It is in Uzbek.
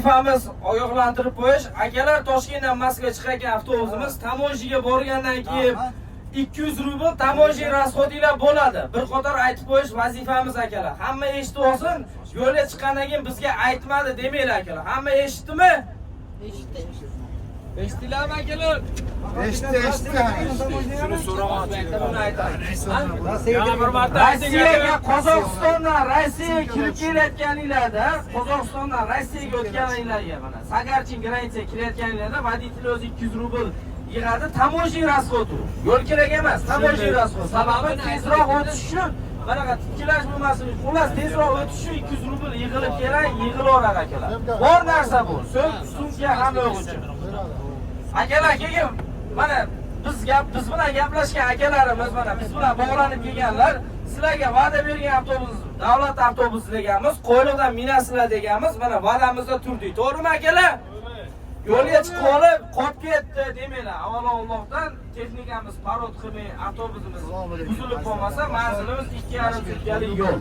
Vazifamiz ogohlantirib qo'yish. Akalar, Toshkentdan Moskvaga chiqayotgan avtobusimiz таможня ga borgandan keyin 200 rubl таможня расход inglar bo'ladi. Bir qator aytib qo'yish vazifamiz, akalar. Hamma eshitib olsin, yo'lga chiqqandan keyin bizga aytmadi demanglar, akalar. Hamma eshitdimi? Eshitdinglarmi, akalar? Eshitdi, eshitdi. Shuni so'ramoqchi. Buni aytadi. Yana bir marta ayting. Rossiyaga Qozog'istondan Rossiyaga kirib kelayotganinglarda, Qozog'istondan Rossiyaga o'tganinglarga, mana Sagarchin граница ga kirayotganinglarda водитель o'zi 200 rubl yig'adi, таможня расход u. Yo'l kerak emas, таможня расход. Sababi tezroq o'tish uchun, manaqa tikkilash bo'lmasin, xullas, tezroq o'tish uchun 200 rubl yig'ilib kerak, yig'ilaveradi, akalar. Bor narsa bu. So'ng sumka hamma yo'q uchun. Akalar, keyin mana biz gap, biz bilan gaplashgan akalarimiz, mana biz bilan bog'lanib kelganlar, sizlarga va'da bergan avtobus davlat avtobusi deganmiz, Qo'yliqdan minasizlar deganmiz, mana va'damizda turdik. To'g'rimi, akalar? Yo'lga chiqib olib qolib ketdi demanglar. Avvalo Allohdan texnikamiz parod qilmay, avtobusimiz buzilib qolmasa, manzilimiz 2,5 sutkalik yo'l.